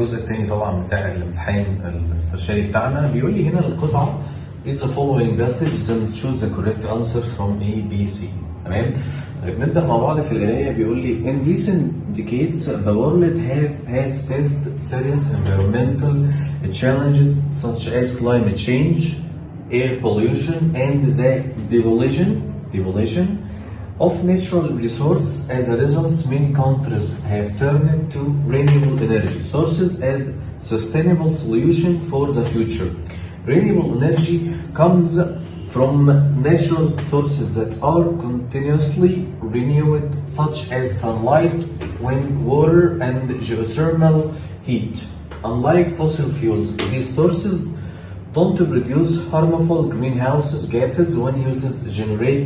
الجزء الثاني طبعا بتاع الامتحان الاسترشادي بتاعنا. بيقول لي هنا القطعة: read the following passage and choose the correct answer from A B C. تمام، طيب نبدأ مع بعض في القراية. بيقول لي: in recent decades, the world has faced serious environmental challenges such as climate change, air pollution and the depletion of natural resources. As a result, many countries have turned to renewable energy sources as sustainable solution for the future. Renewable energy comes from natural sources that are continuously renewed, such as sunlight, wind, water, and geothermal heat. Unlike fossil fuels, these sources don't produce harmful greenhouse gases when used to generate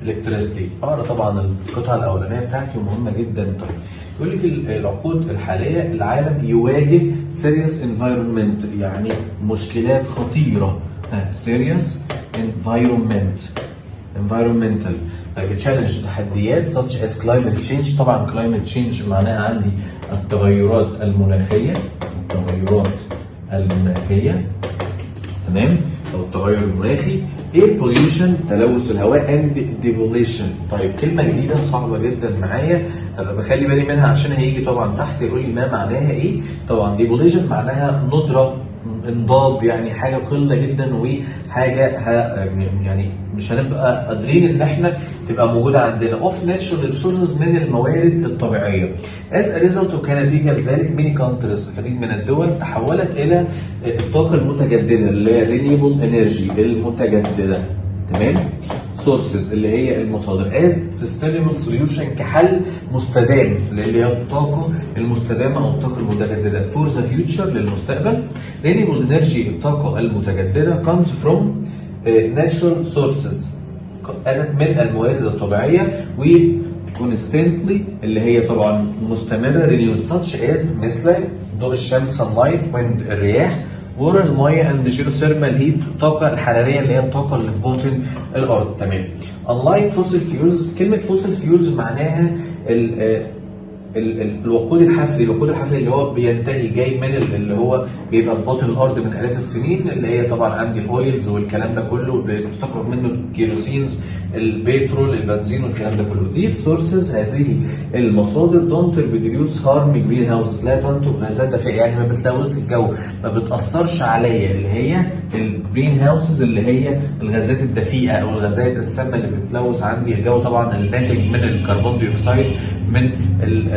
electricity. اقرا طبعا القطعة الاولانية بتاعتي ومهمة جدا. طيب، يقول لي في العقود الحالية العالم يواجه serious environment، يعني مشكلات خطيره، serious environmental challenge، تحديات، such as climate change. طبعا climate change معناها عندي التغيرات المناخيه، التغيرات المناخيه، تمام، او التغير المناخي، air pollution تلوث الهواء، and depletion. طيب، كلمة جديدة صعبة جدا معايا، ابقى بخلي بالي منها عشان هيجي طبعا تحت يقول لي ما معناها ايه. طبعا depletion معناها ندره، انضاب، يعني حاجة قلة جدا وحاجه يعني مش هنبقى قادرين ان احنا تبقى موجودة عندنا، of natural resources من الموارد الطبيعيه. as a result وكنتيجه لذلك، many countries العديد من الدول تحولت الى الطاقة المتجددة اللي هي renewable energy المتجدده، تمام، sources اللي هي المصادر، as sustainable solution كحل مستدام، اللي هي الطاقة المستدامة او الطاقة المتجدده، for the future للمستقبل. renewable energy الطاقة المتجددة comes from natural sources أتت من الموارد الطبيعية و constantly اللي هي طبعا مستمرة، renewed، such as مثل ضوء الشمس sunlight، wind الرياح، water المية، and geothermal heats الطاقة الحرارية اللي هي الطاقة اللي في باطن الأرض. تمام. unlike fossil fuels، كلمة fossil fuels معناها ال ال ال الوقود الحفري، الوقود الحفري اللي هو بينتهي، جاي من اللي هو بيبقى في باطن الارض من الاف السنين، اللي هي طبعا عندي ال oils والكلام ده كله، بيستخرج منه ال kerosenes، البترول، البنزين والكلام ده كله. these sources هذه المصادر don't produce harm greenhouse لا تنتج غازات دفيئه، يعني ما بتلوث الجو، ما بتاثرش عليا، اللي هي ال greenhouses اللي هي الغازات الدفيئه او الغازات السامة اللي بتلوث عندي الجو، طبعا الناتج من ال carbon dioxide من ال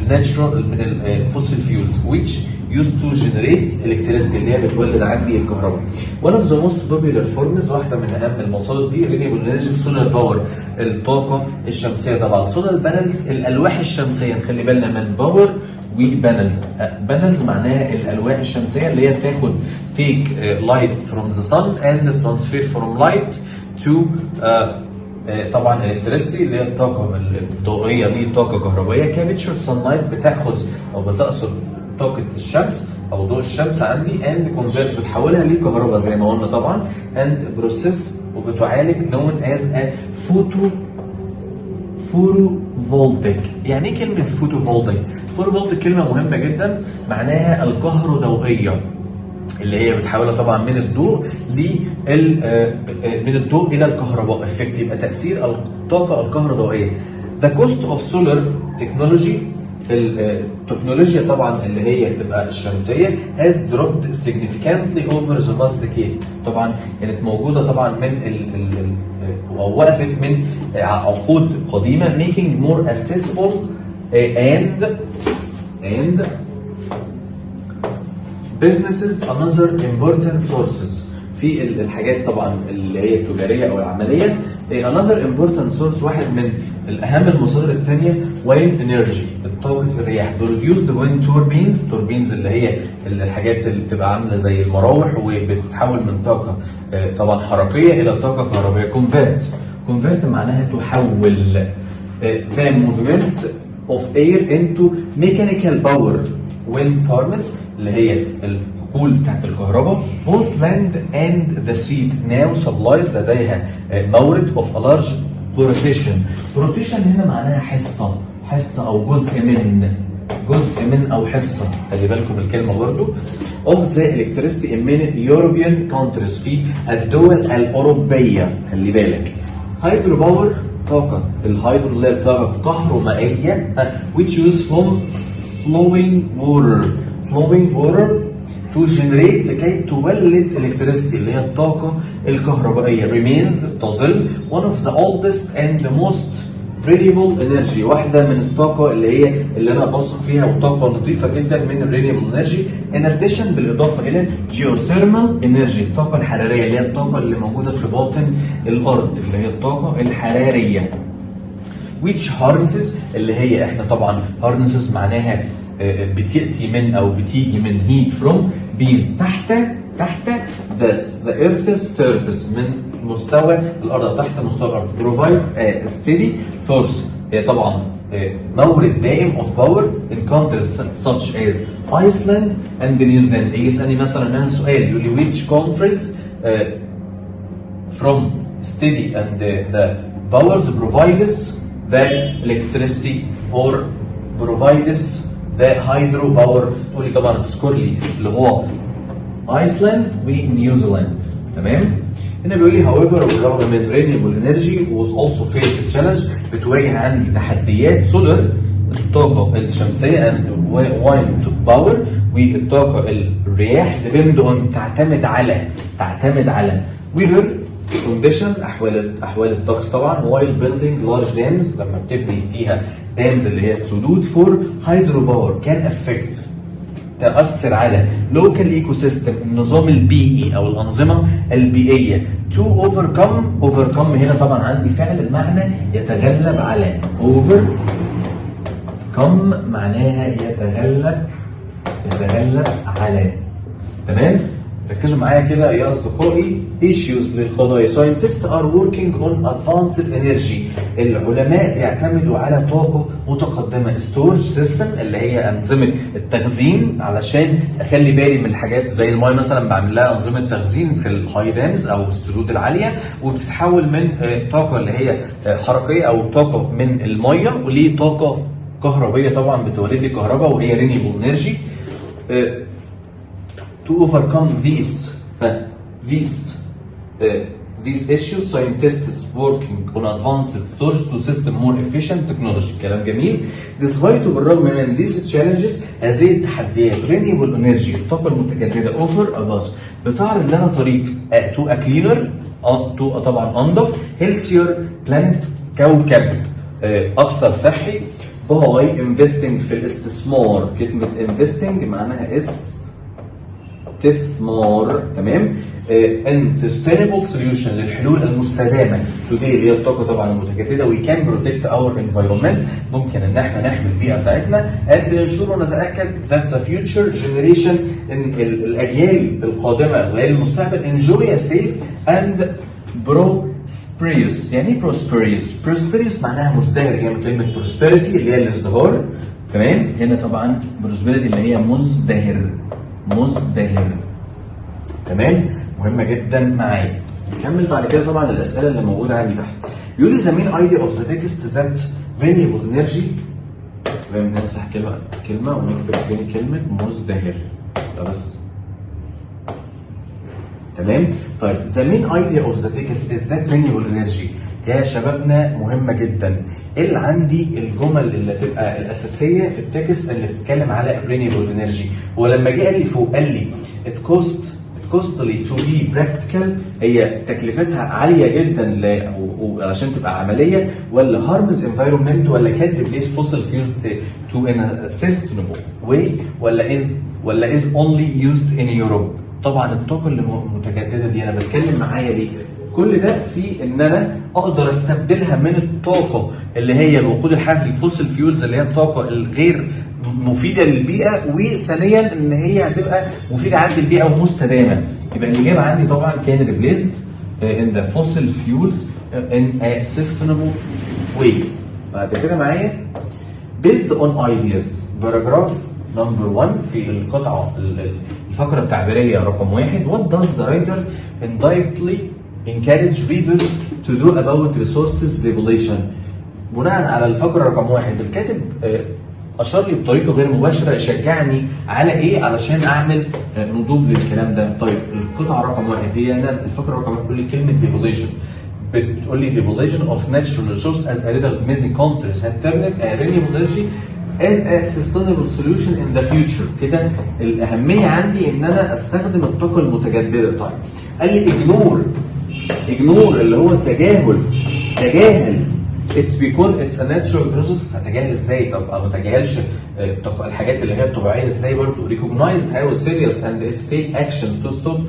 natural من ال fossil fuels which used to generate electricity اللي هي بتولد عندي الكهرباء. One of the most popular forms واحدة من أهم المصادر دي renewable energy solar power الطاقة الشمسية. طبعا solar panels الألواح الشمسية، نخلي بالنا من power و panels. panels معناها الألواح الشمسية اللي هي بتاخد take light from the sun and transfer from light to طبعا electricity اللي هي الطاقة الضوئية لطاقة كهربائيه. capture sunlight بتاخذ او بتأثر طاقة الشمس او ضوء الشمس عندي، and convert بتحولها لكهرباء زي ما قلنا طبعا، and process وبتعالج known as a photovoltaic. يعني ايه كلمة photovoltaic؟ photovoltaic كلمة مهمة جدا، معناها الكهروضوئيه، اللي هي بتحولها طبعا من الضوء الى الكهرباء، effect يبقى تاثير الطاقة الكهروضوئيه. The cost of solar technology التكنولوجيا طبعا اللي هي بتبقى الشمسية has dropped significantly over the past decade. طبعا كانت موجودة طبعا من ال ال ال او وقفت من عقود قديمه، making more accessible and businesses. another important sources في الحاجات طبعا اللي هي التجارية او العمليه، another important source واحد من الاهم المصادر الثانيه، wind energy الطاقة الرياح، produced wind turbines. turbines اللي هي الحاجات اللي بتبقى عامله زي المراوح وبتتحول من طاقة طبعا حركية الى طاقة كهربائيه. convert، convert معناها تحول، the movement of air into mechanical power. wind farms اللي هي الحقول بتاعت الكهرباء، both land and the sea now supplies لديها مورد of a large proportion. proportion هنا معناها حصة، حصة أو جزء من. جزء من او حصه، خلي بالكم الكلمة برضو، of the electricity in many European countries، في الدول الاوروبيه. خلي بالك، hydro power، طاقة ال hydro اللي هي الطاقة الكهرومائيه، which use from flowing water، flowing water to generate، لكي تولد، electricity اللي هي الطاقة الكهربائية، remains تظل one of the oldest and the most renewable energy، واحدة من الطاقة اللي هي اللي أنا بثق فيها وطاقة نظيفة جدا من ال renewable energy. in addition بالإضافة إلى geothermal energy، الطاقة الحرارية اللي هي الطاقة اللي موجودة في باطن الأرض، اللي هي الطاقة الحرارية، which harnesses اللي هي احنا طبعا harnesses معناها بتأتي من او بتيجي من heat from beneath تحت the earth's surface، من مستوى الارض أو تحت مستوى الارض، provide a steady source، هي طبعا مورد دائم، of power in countries such as Iceland and New Zealand. يجي يسألني مثلا انا سؤال يقول لي which countries from steady and the powers provides the electricity or provides the hydro power؟ تقول لي طبعا تذكر لي اللي هو ايسلاند ونيوزيلاند. تمام. هنا بيقول لي however، بالرغم من، renewable energy was also face challenge، بتواجه عندي تحديات. سولار، الطاقة الشمسية، and wind power، والطاقة الرياح، depend on تعتمد على weather condition، احوال الطقس طبعا، while building large dams، لما بتبني فيها dams اللي هي السدود، for hydro power can affect، تأثر على، local ecosystem، النظام البيئي او الانظمة البيئيه. to overcome، overcome هنا طبعا عندي فعل بمعنى يتغلب على. overcome معناها يتغلب، يتغلب على. تمام، ركزوا معايا كده يا اصدقائي. issues للقضايا. scientists are working on advanced energy، العلماء بيعتمدوا على طاقة متقدمة، storage system اللي هي أنظمة التخزين، علشان أخلي بالي من الحاجات زي المايه مثلا، بعمل لها أنظمة تخزين في ال high dams أو السدود العالية، وبتتحول من طاقة اللي هي حركية أو طاقة من المية ولطاقة كهربية، طبعا بتولد لي كهرباء وهي renewable energy. to overcome these issues، scientists working on advanced storage to system more efficient technology. كلام جميل. despite بالرغم من، these challenges هذه التحديات، renewable energy الطاقة المتجددة offer a path بتعرض لنا طريق to a cleaner، to طبعا انضف، healthier planet كوكب اكثر صحي، by investing في الاستثمار. كلمة investing معناها استثمار. تمام. in sustainable solution للحلول المستدامة today، اللي هي الطاقة طبعا المتجدده، we can protect our environment، ممكن ان احنا نحمي البيئة بتاعتنا، and ensure ونتاكد، that the future generation ان الاجيال القادمه واجيال المستقبل، enjoy a safe and prosperous. يعني ايه prosperous؟ prosperous معناها مزدهر، جاية من كلمة prosperity اللي هي الازدهار. تمام. هنا طبعا prosperity اللي هي مزدهر، مزدهر. تمام، مهمة جدا معايا. نكمل بعد كده طبعا الاسئلة اللي موجودة عندي تحت. بيقول لي the main idea of the text that renewable energy. نمسح كلمة كلمة ونكتب تاني كلمة مزدهر ده بس. تمام. طيب، the main idea of the text is that renewable energy، يا شبابنا مهمة جدا. ايه اللي عندي الجمل اللي تبقى الأساسية في ال text اللي بتتكلم على renewable energy؟ هو لما جه قال لي فوق، قال لي it costly to be practical، هي تكلفتها عالية جدا علشان تبقى عملية، ولا harms environment، ولا can replace fossil fuels to in a sustainable way، ولا is only used in Europe؟ طبعا الطاقة اللي متجددة دي انا بتكلم معايا ليه؟ كل ده في ان انا اقدر استبدلها من الطاقة اللي هي الوقود الحفري، ال fossil fuels، اللي هي الطاقة الغير مفيدة للبيئه، وثانيا ان هي هتبقى مفيدة عند البيئة ومستدامه. يبقى الاجابة عندي طبعا can replaced in the fossil fuels in a sustainable way. بعد كده معايا based on ideas، paragraph number 1 في القطعة الفقرة التعبيرية رقم 1، what does the writer indirectly encourage readers to do about resources depletion؟ بناء على الفقرة رقم 1، الكاتب اشار لي بطريقة غير مباشره، شجعني على ايه علشان اعمل نضوج للكلام ده؟ طيب، القطعة رقم 1 هي انا الفقرة رقم 1 بتقول لي كلمة depletion، بتقول لي depletion of natural resources as a result many countries have turned a renewable energy as a sustainable solution in the future. كده الأهمية عندي إن أنا أستخدم الطاقة المتجددة. طيب، قال لي ignore، ignore اللي هو التجاهل، تجاهل it's because it's a natural process. هتجاهل ازاي؟ طب ما اتجاهلش الحاجات اللي هي الطبيعية ازاي برضه؟ recognize how serious and take actions to stop،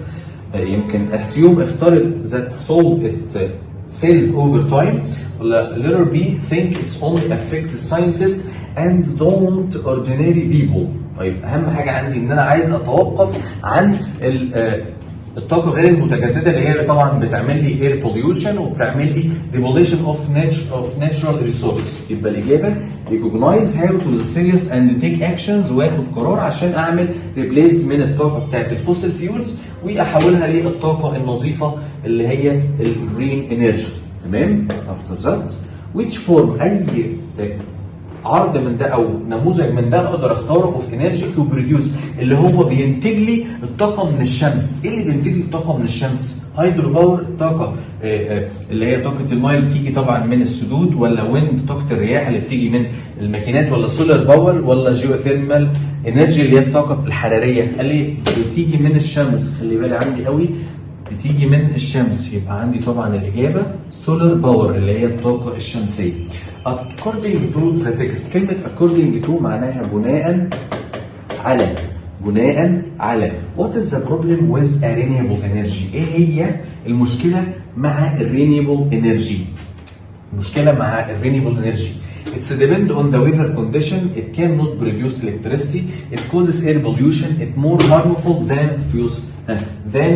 يمكن assume افترض that solve itself over time، ولا letter B think it's only affect scientists and don't ordinary people؟ طيب، اهم حاجة عندي ان انا عايز اتوقف عن الطاقة غير المتجددة اللي هي طبعا بتعمل لي air pollution وبتعمل لي depletion of natural resource. يبقى الاجابة recognize how to the serious and take actions، واخد قرار عشان اعمل replace من الطاقة بتاعت ال fossil fuels واحولها للطاقة النظيفة اللي هي ال green energy. تمام. after that، which form، اي عرض من ده او نموذج من ده اقدر اختاره of energy to produce، اللي هو بينتج لي الطاقة من الشمس؟ ايه اللي بينتج لي الطاقة من الشمس؟ hydro power، طاقة اللي هي طاقة الماء اللي بتيجي طبعا من السدود، ولا wind، طاقة الرياح اللي بتيجي من الماكينات، ولا solar power، ولا geothermal energy اللي هي الطاقة الحراريه؟ قال لي بتيجي من الشمس، خلي بالي عندي قوي، بتيجي من الشمس، يبقى عندي طبعا الإجابة solar power اللي هي الطاقة الشمسية. according to the text، كلمة according to معناها بناء على، بناء على what is the problem with a renewable energy؟ ايه هي المشكلة مع ال renewable energy؟ المشكلة مع ال renewable energy: It's depend on the weather condition. It cannot produce electricity. It causes air pollution. It more harmful than fuels than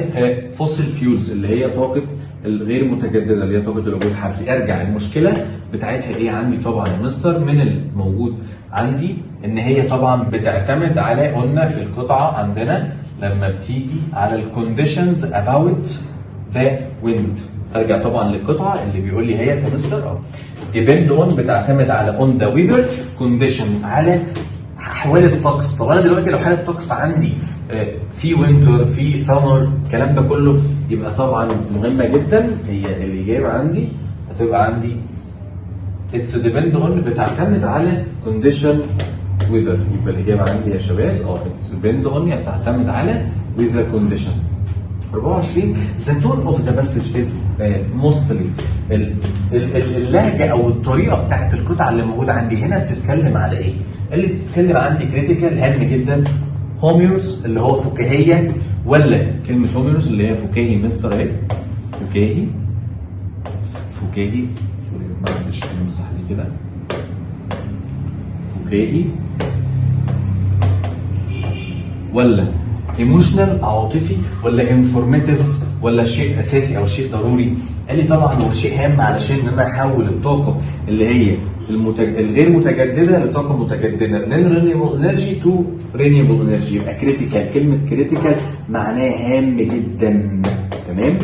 fossil fuels اللي هي طاقة الغير متجددة اللي هي طاقة الوقود الحفري. ارجع، المشكلة بتاعتها ايه عندي؟ طبعا يا مستر من الموجود عندي ان هي طبعا بتعتمد على، قلنا في القطعة عندنا لما بتيجي على ال conditions about the wind. ارجع طبعا للقطعه اللي بيقول لي هي يا مستر depend on، بتعتمد على on the weather condition، على احوال الطقس. طب انا دلوقتي لو حاله الطقس عندي في winter، في summer، الكلام ده كله، يبقى طبعا مهمة جدا. هي الاجابة عندي هتبقى عندي it's depend on، بتعتمد على condition weather. يبقى الاجابة عندي يا شباب it's depend on، يعني تعتمد على weather condition. 24، the tone of the passage is mostly، اللهجة او الطريقة بتاعت القطعة اللي موجودة عندي هنا بتتكلم على ايه؟ اللي بتتكلم عندي critical هام جدا، humorous اللي هو فكاهيه، ولا كلمة humorous اللي هي فكاهي مستر اهي، فكاهي، فكاهي، sorry معلش نمسح دي كده، فكاهي، ولا emotional عاطفي، ولا informative، ولا شيء اساسي او شيء ضروري؟ قال لي طبعا هو شيء هام علشان ان انا احول الطاقة اللي هي الغير متجددة لطاقة متجدده، non renewable energy to renewable energy، يبقى critical. كلمة critical معناها هام جدا. تمام.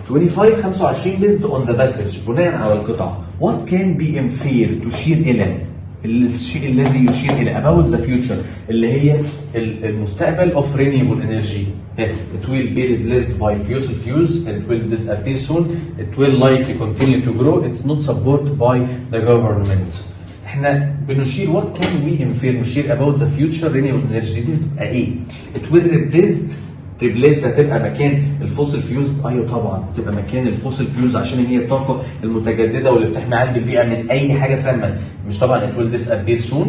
25، 25، based on the passage، بناء على القطعة، what can be inferred، تشير إلى، الشيء الذي يشير إلى about the future اللي هي المستقبل of renewable energy؟ it will be replaced by fossil fuels، it will disappear soon، it will likely continue to grow، it's not supported by the government. احنا بنشير، what can we infer، نشير about the future renewable energy دي تبقى ايه؟ it will replace، هتبقى مكان ال fossil fuels. ايوه طبعا تبقى مكان ال fossil fuels عشان هي الطاقة المتجددة واللي بتحمي عندي البيئة من اي حاجة سامه. مش طبعا it will disappear soon،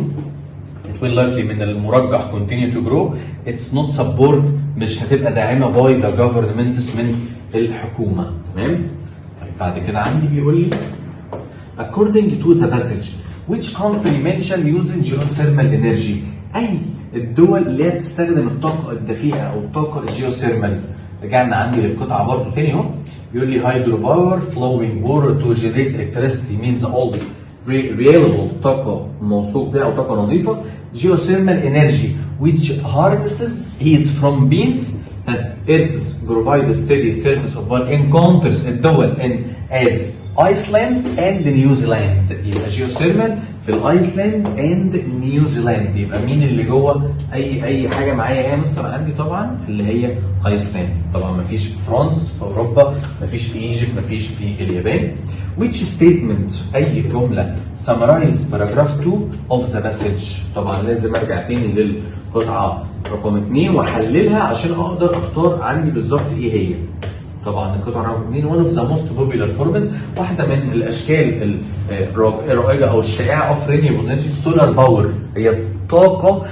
it will likely من المرجح continue to grow، it's not support مش هتبقى داعمه by the governments من الحكومه. تمام. طيب، بعد كده عندي بيقول لي according to the passage، which country mention using geothermal energy؟ اي الدول اللي هي بتستخدم الطاقة الدفيئه او الطاقة ال geothermal؟ رجعنا عندي للقطعه برضو تاني اهو، بيقول لي hydro power، flowing water to generate electricity means all reliable، طاقة موثوق بها او طاقة نظيفه، geothermal energy which harnesses heat from beneath earth's provide a steady source of power in countries، الدول in as Iceland and New Zealand. يبقى geothermal في ال Iceland and New Zealand. يبقى مين اللي جوه اي حاجة معايا هي مستر؟ عندي طبعا اللي هي ايسلاند. طبعا مفيش في فرنسا في اوروبا، مفيش في Egypt، مفيش في اليابان. which statement، اي جمله، summarize paragraph 2 of the passage؟ طبعا لازم ارجع تاني للقطعه رقم 2 واحللها عشان اقدر اختار عندي بالظبط ايه هي. طبعا القطعة رقم 2، one of the most popular forms، واحدة من الاشكال الرائجه او الشائعه، of renewable energy، solar power، هي الطاقة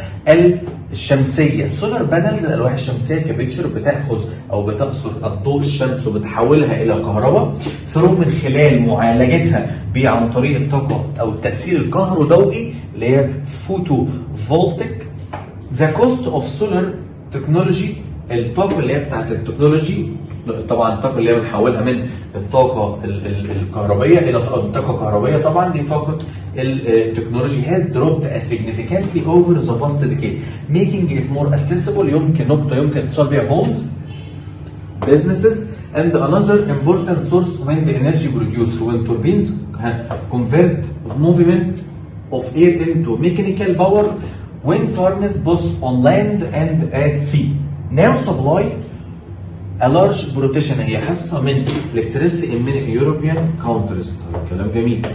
الشمسيه. ال solar panels، الالواح الشمسيه، capture، بتاخذ او بتأسر الضوء الشمس وبتحولها الى كهرباء، through، من خلال معالجتها عن طريق الطاقة او التاثير الكهروضوئي اللي هي photovoltaic. the cost of solar technology، الطاقة اللي هي بتاعت ال technology، طبعا الطاقة اللي هي بنحولها من الطاقة الكهربيه الى طاقة كهربيه، طبعا دي طاقة ال technology، has dropped significantly over the past decade، making it more accessible، يمكن نقطة يمكن اتصال بيها، homes، businesses and another important source، wind energy produced when turbines convert movement of air into mechanical power، wind farms both on land and at sea now supply a large proportion، هي حصة من electricity in many European countries. طيب، كلام جميل.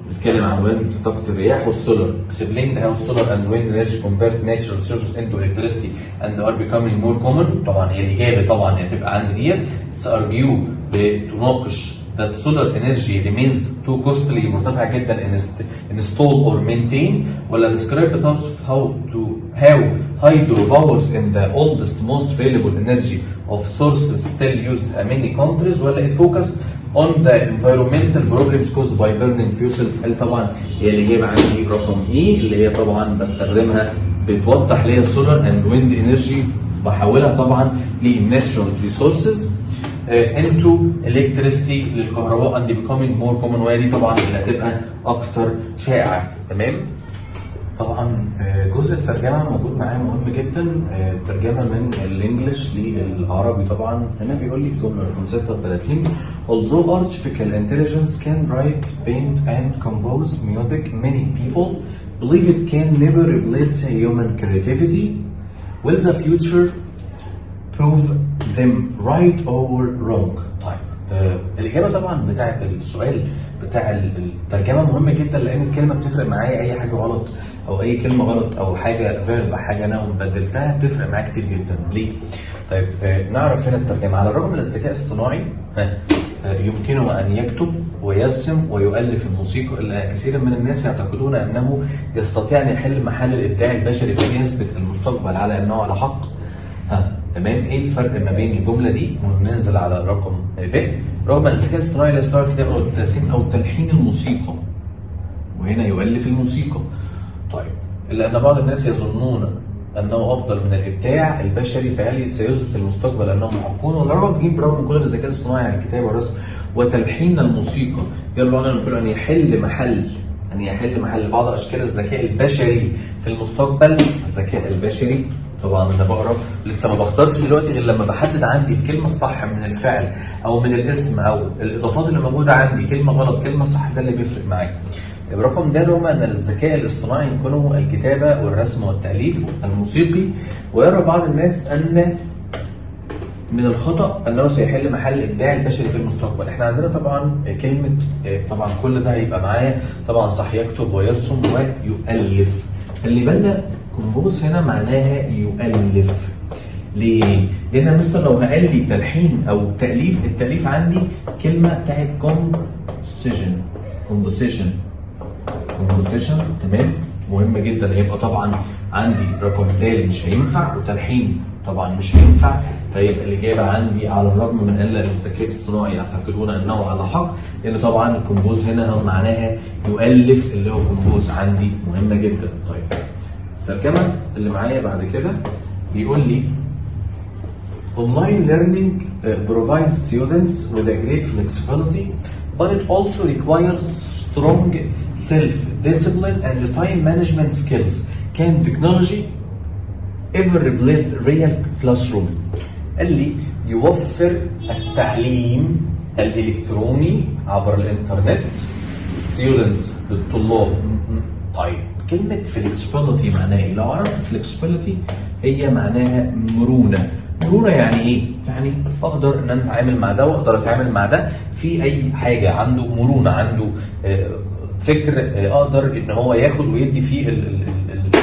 بنتكلم عن wind، طاقة الرياح، وال solar. explained how solar and wind energy convert natural resources into electricity and are becoming more common. طبعا هي الإجابة طبعا هي تبقى عندي ديت. it's argue، بتناقش، that solar energy remains too costly، مرتفع جدا، install or maintain، ولا describe، بتوصف، how hydro powers in the oldest، most reliable energy of sources still used in many countries، ولا it focus on the environmental problems caused by burning fuels؟ قال طبعا هي الإجابة عندي رقم A، اللي هي طبعا بستخدمها بتوضح لي ال solar and wind energy، بحولها طبعا ل natural resources into electricity، للكهرباء، and becoming more common، وهي دي طبعا اللي هتبقى اكتر شائعه. تمام. طبعا جزء الترجمة موجود معايا مهم جدا، الترجمة من ال English للعربي. طبعا هنا بيقول لي الجملة رقم 36: although artificial intelligence can write، paint and compose music، many people believe it can never replace human creativity. will the future prove them right or wrong؟ طيب، الإجابة طبعا بتاعت السؤال بتاع الترجمة مهمة جدا، لأن الكلمة بتفرق معايا. أي حاجة غلط أو أي كلمة غلط أو حاجة verb، حاجة noun بدلتها، بتفرق معايا كتير جدا. ليه؟ طيب، نعرف هنا الترجمة: على الرغم من الذكاء الصناعي يمكنه أن يكتب ويرسم ويؤلف الموسيقى، إلا كثيرا من الناس يعتقدون أنه يستطيع أن يحل محل الإبداع البشري، فيثبت المستقبل على أنه على حق؟ ها، تمام. ايه الفرق ما بين الجملة دي وننزل على رقم ب؟ رغم ان الذكاء الاصطناعي لا يستطيع الكتابة او الترسيم او تلحين الموسيقى، وهنا يؤلف الموسيقى. طيب، الا ان بعض الناس يظنون انه افضل من الابداع البشري، فهل سيثبت المستقبل انهم محقون؟ ولا رقم ج، برغم من قدره الذكاء الاصطناعي على الكتابة والرسم وتلحين الموسيقى، يرجو ان يمكن ان يحل محل بعض اشكال الذكاء البشري في المستقبل. الذكاء البشري، طبعا انا بقرا لسه، ما بختارش دلوقتي غير لما بحدد عندي الكلمة الصح من الفعل او من الاسم او الاضافات اللي موجودة عندي، كلمة غلط، كلمة صح، ده اللي بيفرق معايا. طيب، رقم د، رغم ان الذكاء الاصطناعي يمكنه الكتابة والرسم والتاليف الموسيقي، ويرى بعض الناس ان من الخطا انه سيحل محل الابداع البشري في المستقبل. احنا عندنا طبعا كلمه، طبعا كل ده هيبقى معايا طبعا صح، يكتب ويرسم ويؤلف. خلي بالنا، compose هنا معناها يؤلف. ليه؟ لان مثلا لو قال لي تلحين او تاليف، التاليف عندي كلمة بتاعت composition، composition، composition. تمام، مهمة جدا. يبقى طبعا عندي رقم د مش هينفع، وتلحين طبعا مش هينفع. طيب، الاجابة عندي على الرغم من ان الذكاء الاصطناعي يعتقدون انه على حق، لان طبعا ال compose هنا معناها يؤلف، اللي هو compose عندي مهمة جدا. طيب، الترجمة اللي معايا بعد كده بيقول لي: Online learning provides students with a great flexibility، but it also requires strong self-discipline and time management skills. Can technology ever replace real classroom؟ قال لي يوفر التعليم الإلكتروني عبر الإنترنت students، للطلاب، طيب، كلمة flexibility معناها ايه؟ لو عرفت flexibility هي معناها مرونة. مرونة يعني ايه؟ يعني اقدر ان انا اتعامل مع ده واقدر اتعامل مع ده في اي حاجة، عنده مرونة، عنده فكر، اقدر ان هو ياخد ويدي فيه ال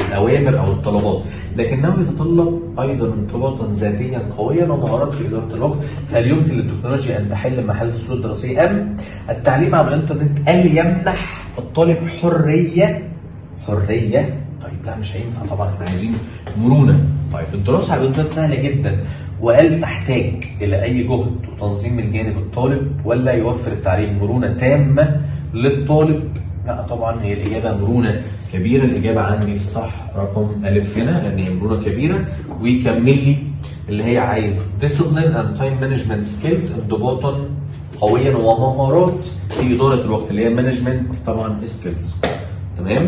الاوامر او الطلبات، لكنه يتطلب ايضا انضباطا ذاتيا قويا ومهارات في ادارة الوقت. فهل يمكن للتكنولوجيا ان تحل محل الفصول الدراسية ام التعليم عبر الانترنت قال يمنح الطالب حرية حريه؟ طيب، لا مش هينفع طبعا، احنا عايزين مرونه. طيب، الدراسة على الانترنت سهلة جدا وهل تحتاج الى اي جهد وتنظيم من جانب الطالب، ولا يوفر التعليم مرونة تامة للطالب؟ لا طبعا، هي الاجابة مرونة كبيره. الاجابة عندي الصح رقم الف هنا، لان هي مرونة كبيره. ويكمل لي اللي هي عايز discipline and time management skills، انضباطا قويا ومهارات في ادارة الوقت، اللي هي management طبعا skills. تمام.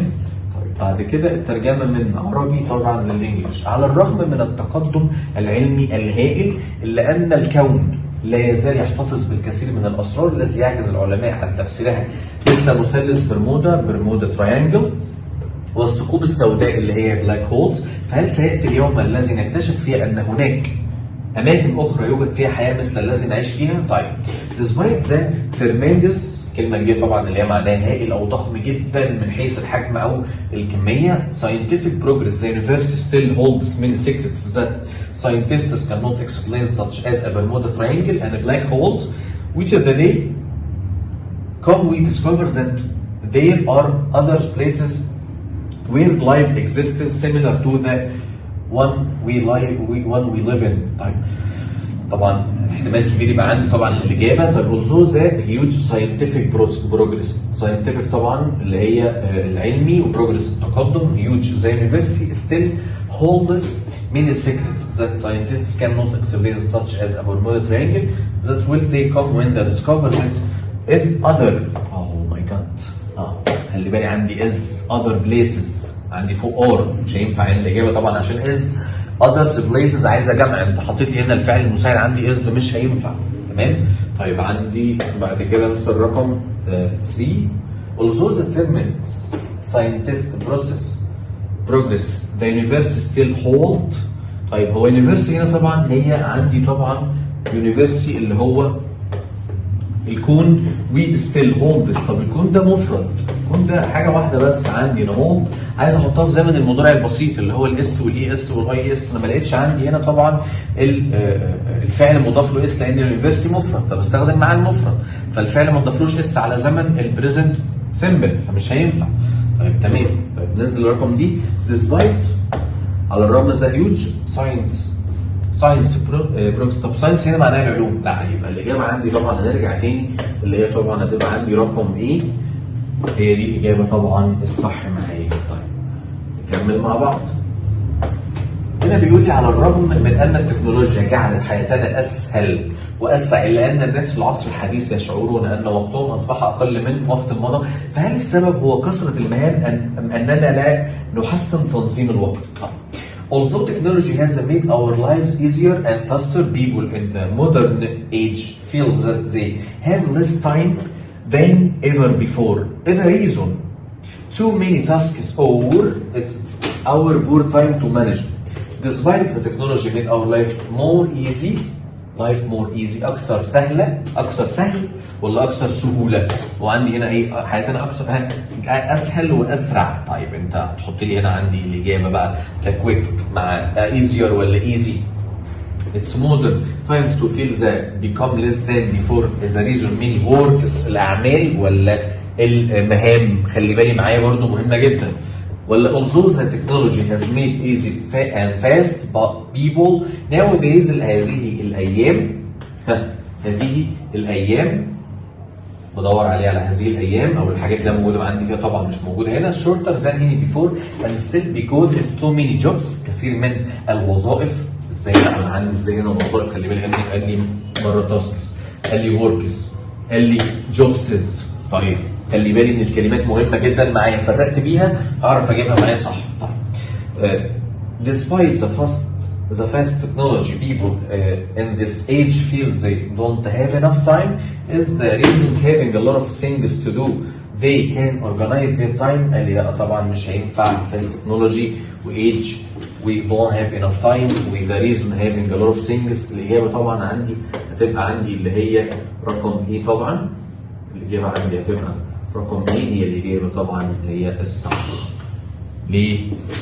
طيب، بعد كده الترجمة من عربي طبعا لل English. على الرغم من التقدم العلمي الهائل، الا ان الكون لا يزال يحتفظ بالكثير من الاسرار الذي يعجز العلماء عن تفسيرها، مثل مثلث برمودا، Bermuda Triangle، والثقوب السوداء اللي هي black holes. فهل سياتي اليوم الذي نكتشف فيه ان هناك اماكن اخرى يوجد فيها حياة مثل الذي نعيش فيها؟ طيب، despite the tremendous، كلمة كبيرة طبعا اللي هي معناها هائل او ضخم جدا من حيث الحجم او الكميه، scientific progress، the universe still holds many secrets that scientists cannot explain، such as a Bermuda Triangle and black holes، which the day come we discover that there are other places where life exists similar to the one we live in. طيب، طبعا احتمال كبير يبقى عندي طبعا الاجابه. طيب، although the huge scientific progress، scientific طبعا اللي هي العلمي، و progress التقدم، huge، the universe still holds many secrets that scientists cannot explain، such as a Bermuda Triangle، that will they come when they discover that if other، oh my god، خلي بالي عندي is other places، عندي فوق are، مش هينفع يعني الاجابة طبعا عشان is others places عايزه جمع. انت حاطط لي هنا الفعل المساعد عندي is، مش هينفع. تمام. طيب، عندي بعد كده نفس الرقم 3، although the tremendous scientist process progress، the universe still hold. طيب، هو universe هنا طبعا هي عندي طبعا universe اللي هو الكون، و still holds. طب الكون ده مفرد، الكون ده حاجة واحدة بس عندي انا، hold عايز احطها في زمن المضارع البسيط اللي هو ال s وال es وال ies. انا ما لقيتش عندي هنا طبعا الفعل مضاف له s، لان ال universe مفرد فبستخدم مع المفرد، فالفعل ما اضافلوش s على زمن ال present simple، فمش هينفع. طيب تمام. طيب، ننزل الرقم دي، despite على الرغم، the huge science progress. طب science هنا معناها العلوم. لا، يبقى الاجابة عندي طبعا هنرجع تاني اللي هي طبعا هتبقى عندي رقم A، هي دي الاجابة طبعا الصح معايا. طيب، نكمل مع بعض. هنا بيقول لي على الرغم من ان التكنولوجيا جعلت حياتنا اسهل واسرع، الا ان الناس في العصر الحديث يشعرون ان وقتهم اصبح اقل من وقت مضى، فهل السبب هو كثرة المهام ام اننا لا نحسن تنظيم الوقت؟ طيب. Although technology has made our lives easier and faster، people in the modern age feel that they have less time than ever before. Is the reason too many tasks or it's our poor time to manage؟ Despite the technology made our life more easy، life more easy أكثر سهلة، أكثر سهل ولا أكثر سهولة؟ وعندي هنا إيه؟ حياتنا أكثر أسهل وأسرع. طيب، أنت هتحط لي هنا عندي الإجابة بقى the quick مع easier ولا easy؟ It's modern times to feel that become less than before، is the reason many works الأعمال ولا المهام؟ خلي بالي معايا برضو مهمة جدا. ولا although the technology has made easy and fast، but people nowadays هذه الأيام، ها، هذه الأيام، بدور عليه على هذه الايام او الحاجات اللي موجودة عندي فيها، طبعا مش موجودة هنا، shorter than any before and still because it's too many jobs كثير من الوظائف. ازاي؟ لا، انا عندي ازاي هنا وظائف؟ خلي بالك، قال لي مرة tasks، قال لي works، قال لي jobs. طيب، خلي بالي ان الكلمات مهمة جدا معايا، فرقت بيها هعرف اجيبها معايا صح. طيب، despite the fast technology، people in this age feel they don't have enough time. Is the reasons having a lot of things to do they can organize their time. قال لي لا طبعا مش هينفع، fast technology و age، we don't have enough time، و the reason having a lot of things. الإجابة طبعا عندي هتبقى عندي اللي هي رقم A. طبعا الإجابة عندي هتبقى رقم A، هي الإجابة طبعا هي الصح. ليه؟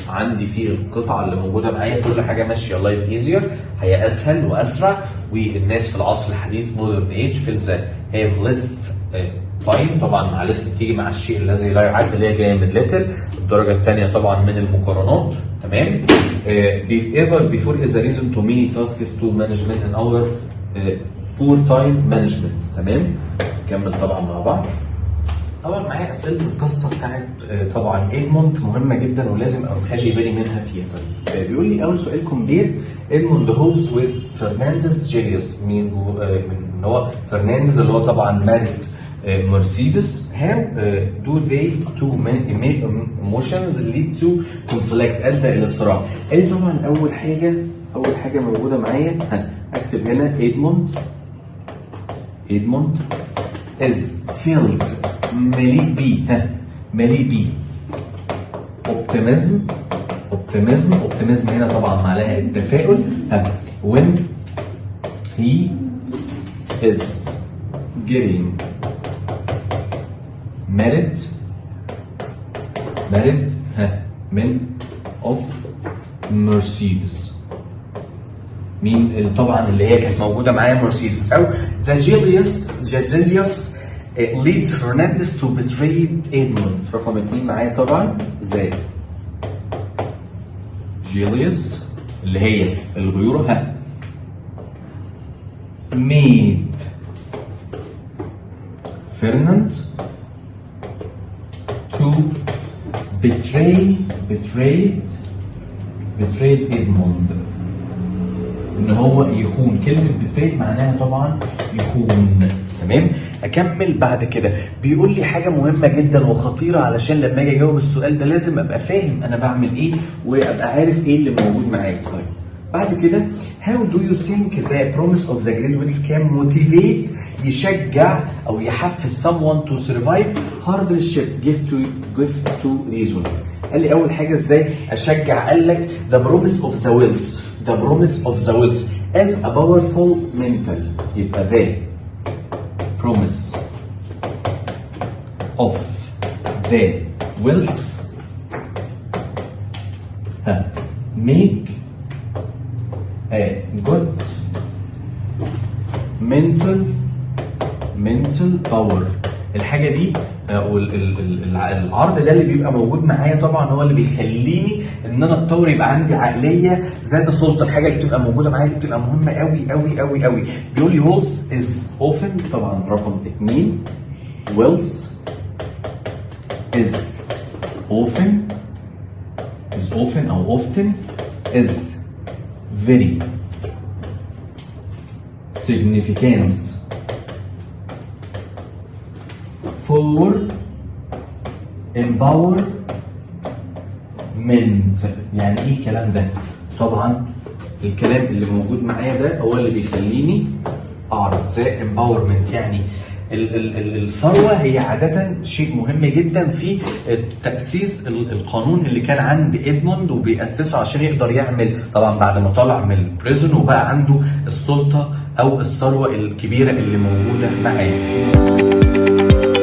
عندي في القطعة اللي موجودة معايا كل حاجة ماشية، life easier هي أسهل وأسرع، والناس في العصر الحديث modern age feels have less time. طبعا مع less بتيجي مع الشيء الذي لا يعد اللي هي جاية من little، الدرجة الثانية طبعا من المقارنات، تمام؟ Ever before is a reason to many tasks to management and our poor time management، تمام؟ نكمل طبعا مع بعض. طبعا معايا اسئلة القصة بتاعت طبعا ادموند مهمة جدا ولازم ابقى مخلي بالي منها فيها. طيب، بيقول لي اول سؤال: compare Edmund Hobbes with Fernand's jealous. مين جو من ان هو فرنانديز اللي هو طبعا married مرسيدس. how do they two emotions lead to conflict، ادى الى الصراع؟ قال لي طبعا اول حاجه موجودة معايا، ها، اكتب هنا ادموند is filled، مليء بيه، ها، مليء بيه optimism. optimism، optimism هنا طبعا معناها التفاؤل، ها، when he is getting married، married، ها، من of مرسيدس. مين اللي طبعا اللي هي كانت موجودة معايا؟ مرسيدس. او the jealous leads Fernandez to betray Edmund. رقم 2 معايا طبعا the jealous اللي هي الغيوره، ها، made Fernand to betray betrayed Edmund، ان هو يخون. كلمة betrayed معناها طبعا يخون، تمام؟ اكمل بعد كده، بيقول لي حاجة مهمة جدا وخطيره، علشان لما اجي اجاوب السؤال ده لازم ابقى فاهم انا بعمل ايه وابقى عارف ايه اللي موجود معايا. طيب، بعد كده: how do you think the promise of the great wealth can motivate، يشجع او يحفز someone to survive hardship؟ give two reason. قال لي اول حاجة ازاي اشجع؟ قال لك the promise of the wealth، the promise of the wealth as a powerful mental، يبقى the promise of the wealth، ها، make a good mental power. الحاجة دي او العرض ده اللي بيبقى موجود معايا طبعا هو اللي بيخليني ان انا اتطور، يبقى عندي عقلية ذات سلطه. الحاجة اللي بتبقى موجودة معايا دي بتبقى مهمة قوي قوي قوي قوي. بيقول لي wealth is often، طبعا رقم 2، wealth is often، is often او often is very significance for empowerment. يعني ايه الكلام ده؟ طبعا الكلام اللي موجود معايا ده هو اللي بيخليني اعرف the empowerment، يعني الثروة هي عادة شيء مهم جدا في تاسيس القانون اللي كان عند ادموند وبيأسسه عشان يقدر يعمل طبعا بعد ما طلع من ال prison وبقى عنده السلطة او الثروة الكبيرة اللي موجودة معاه.